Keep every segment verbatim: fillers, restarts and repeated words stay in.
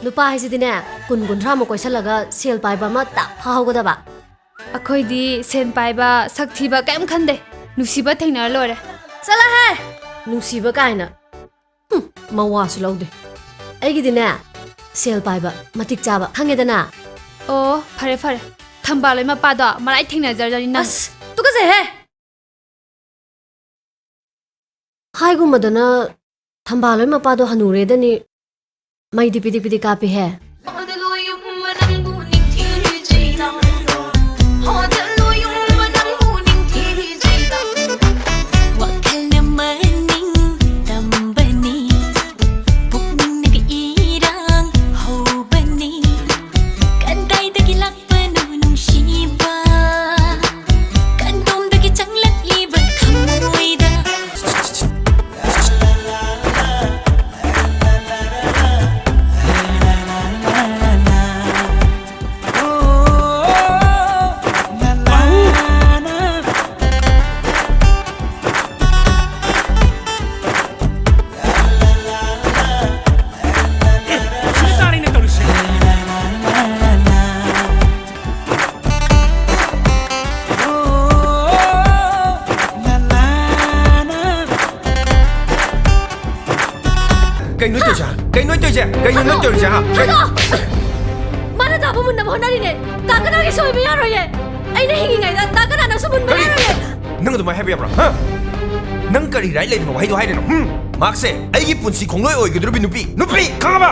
ꯅꯨꯄꯥ ꯍꯥꯏꯁꯤꯗꯤꯅꯦ, ꯀꯨꯟ ꯀꯨꯟꯊ꯭ꯔꯥꯃꯨꯛ ꯀꯣꯏꯁꯜꯂꯒ ꯁꯦꯜ ꯄꯥꯏꯕ ꯑꯃ ꯇꯥꯛ ꯐꯥꯍꯧꯒꯗꯕ꯫ ꯑꯩꯈꯣꯏꯗꯤ ꯁꯦꯟ ꯄꯥꯏꯕ, ꯁꯛ ꯊꯤꯕ ꯀꯩꯝ ꯈꯟꯗꯦ꯫ ꯅꯨꯡꯁꯤꯕ ꯊꯦꯡꯅꯔ ꯂꯣꯏꯔꯦ꯫ ꯆꯠꯂꯍꯦ! ꯅꯨꯡꯁꯤꯕ ꯀꯥꯏꯅ꯫ ꯍꯨꯝ, ꯃꯋꯥꯁꯨ ꯂꯧꯗꯦ꯫ ꯑꯩꯒꯤꯗꯤꯅꯦ, ꯁꯦꯜ ꯄꯥꯏꯕ, ꯃꯇꯤꯛ ꯆꯥꯕ, ꯈꯪꯉꯦꯗꯅ? ꯑꯣ, ꯐꯔꯦ, ꯐꯔꯦ꯫ ꯊꯝꯕꯥꯜ ꯍꯣꯏ ꯃꯄꯥꯗꯣ ꯃꯔꯥꯏ ꯊꯦꯡꯅꯖꯔꯖꯅꯤ ꯅꯪ꯫ ꯑꯁ, ꯇꯨꯀꯠꯆꯩꯍꯦ! ꯍꯥꯏꯒꯨꯝꯕꯗꯅ ꯊꯝꯕꯥꯜ ꯍꯣꯏ ꯃꯄꯥꯗꯣ ꯍꯅꯨꯔꯦꯗꯅꯤ, ꯃꯩꯗꯤ ꯄꯤꯗꯤꯛ ꯄꯤꯗꯤꯛ ꯀꯥꯞꯄꯤꯍꯦ꯫ ꯋꯥꯈꯜꯅ ꯃꯅꯤꯡ ꯇꯝꯕꯅꯤ, ꯄꯨꯛꯅꯤꯡꯅꯒ ꯏꯔꯥꯡ ꯍꯧꯕꯅꯤ, ꯀꯗꯥꯏꯗꯒꯤ ꯂꯥꯛꯄꯅꯣ ꯅꯨꯡꯁꯤꯕ? ꯀꯗꯣꯝꯗꯒꯤ ꯆꯪꯂꯛꯂꯤꯕ ꯊꯃꯣꯏꯗ? ꯀꯩꯅꯣ ꯇꯧꯔꯤꯁꯦ, ꯍꯥ? ꯀꯩꯅꯣ ꯇꯧꯔꯤꯁꯦ? ꯀꯩꯅꯣ ꯅꯣꯏ ꯇꯧꯔꯤꯁꯦ, ꯍꯥ? ꯊꯥꯗꯣꯛꯑꯣ! ꯃꯥꯅ ꯇꯥꯕ ꯃꯨꯟꯅꯕ ꯍꯣꯠꯅꯔꯤꯅꯦ꯫ ꯇꯥ ꯀꯅꯥꯒꯤ ꯁꯣꯏꯕ ꯌꯥꯔꯣꯏꯌꯦ꯫ ꯑꯩꯅ ꯍꯤꯡꯉꯤꯉꯩꯗ ꯇꯥ ꯀꯅꯥꯅꯁꯨ ꯃꯨꯟꯕ ꯀꯔꯤ? ꯌꯥꯔꯣꯏꯌꯦ꯫ ꯅꯪ ꯑꯗꯨꯃꯥꯏꯅ ꯍꯥꯏꯕ ꯌꯥꯕ꯭ꯔꯥ, ꯍꯥ? ꯅꯪ ꯀꯔꯤ ꯔꯥꯏꯠ ꯂꯩꯗꯅ ꯋꯥꯍꯩꯗꯣ ꯍꯥꯏꯔꯤꯅꯣ? ꯍꯨꯝ? ꯃꯍꯥꯛꯁꯦ ꯑꯩꯒꯤ ꯄꯨꯟꯁꯤ ꯈꯣꯡꯂꯣꯏ ꯑꯣꯏꯒꯗꯧꯔꯤꯕꯤ ꯅꯨꯄꯤ, ꯅꯨꯄꯤ, ꯈꯪꯉꯕ?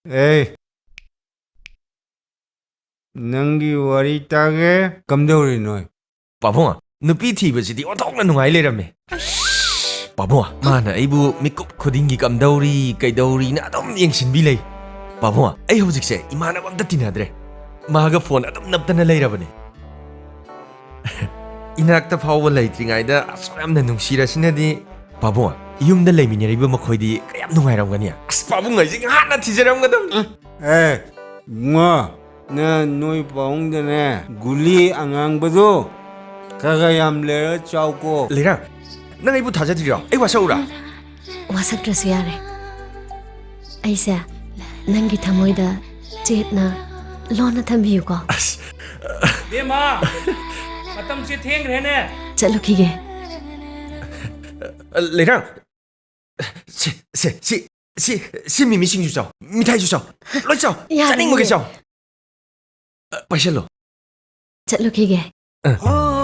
ꯑꯦ, ꯅꯪꯒꯤ ꯋꯥꯔꯤ ꯇꯥꯒꯦ꯫ ꯀꯝꯗꯧꯔꯤꯅꯣ? ꯄꯥꯕꯨꯡ, ꯅꯨꯄꯤ ꯊꯤꯕꯁꯤꯗꯤ ꯑꯣꯟꯊꯣꯛꯅ ꯅꯨꯡꯉꯥꯏ ꯂꯩꯔꯝꯃꯦ꯫ ꯄꯥꯕꯨꯡ, ꯃꯥꯅ ꯑꯩꯕꯨ ꯃꯤꯀꯨꯞ ꯈꯨꯗꯤꯡꯒꯤ ꯀꯝꯗꯧꯔꯤ, ꯀꯩꯗꯧꯔꯤꯅ ꯑꯗꯨꯝ ꯌꯦꯡꯁꯤꯟꯕꯤ ꯂꯩ꯫ ꯄꯥꯕꯨꯡ, ꯑꯩ ꯍꯧꯖꯤꯛꯁꯦ ꯏꯃꯥꯟꯅꯕ ꯑꯝꯇ ꯇꯤꯟꯅꯗ꯭ꯔꯦ꯫ ꯃꯥꯒ ꯐꯣꯟ ꯑꯗꯨꯝ ꯅꯞꯇꯅ ꯂꯩꯔꯕꯅꯦ꯫ ꯏꯅꯥꯛꯇ ꯐꯥꯎꯕ ꯂꯩꯇ꯭ꯔꯤꯉꯩꯗ ꯑꯁꯨꯛ ꯌꯥꯝꯅ ꯅꯨꯡꯁꯤꯔꯁꯤꯅꯗꯤ꯫ ꯄꯥꯕꯨꯡ, ꯌꯨꯝꯗ ꯂꯩꯃꯤꯟꯅꯔꯤꯕ ꯃꯈꯣꯏꯗꯤ ꯀꯌꯥꯝ ꯅꯨꯡꯉꯥꯏꯔꯝꯒꯅꯤ? ꯑꯁ, ꯄꯥꯕꯨꯡ ꯍꯥꯏꯁꯦ ꯉꯍꯥꯟꯅ ꯊꯤꯖꯔꯝꯒꯗꯕꯅꯤ꯫ ꯑꯦ, ꯏꯕꯨꯡꯉꯣ, ꯅ ꯅꯣꯏ ꯄꯥꯕꯨꯡꯗꯅꯦ ꯒꯨꯂꯤ ꯑꯉꯥꯡꯕꯗꯣ ꯈꯔ ꯈꯔ ꯌꯥꯝ ꯂꯩꯔ ꯆꯥꯎꯀꯣ꯫ ꯂꯩꯔꯥꯡ, ꯅꯪ ꯑꯩꯕꯨ ꯊꯥꯖꯗ꯭ꯔꯤꯔꯣ? ꯑꯩ ꯋꯥꯁꯛꯎꯔꯥ? ꯋꯥꯁꯛꯇ꯭ꯔꯁꯨ ꯌꯥꯔꯦ꯫ ꯑꯩꯁꯦ ꯅꯪꯒꯤ ꯊꯃꯣꯏꯗ ꯆꯦꯠꯅ ꯂꯣꯟꯅ ꯊꯝꯕꯤꯌꯨꯀꯣ꯫ ꯑꯁ꯫ ꯕꯦꯝꯃ, ꯃꯇꯝꯁꯦ ꯊꯦꯡꯈ꯭ꯔꯦꯅꯦ꯫ ꯆꯠꯂꯨꯈꯤꯒꯦ꯫ ꯂꯩꯔꯥꯡ, ꯁꯤ, ꯁꯤ, ꯁꯤ, ꯁꯤ, ꯁꯤ ꯃꯤꯃꯤ ꯁꯤꯡꯖꯨ ꯆꯥꯎ, ꯃꯤꯊꯥꯏꯁꯨ ꯆꯥꯎ, ꯂꯣꯏ ꯆꯥꯎ, ꯌꯥꯔꯦ, ꯆꯥꯅꯤꯡꯕꯒꯩ ꯌꯥꯔꯦ꯫ ꯆꯥꯎ꯫ ꯄꯥꯏꯁꯜꯂꯣ꯫ ꯆꯠꯂꯨꯈꯤꯒꯦ꯫ ꯑ꯫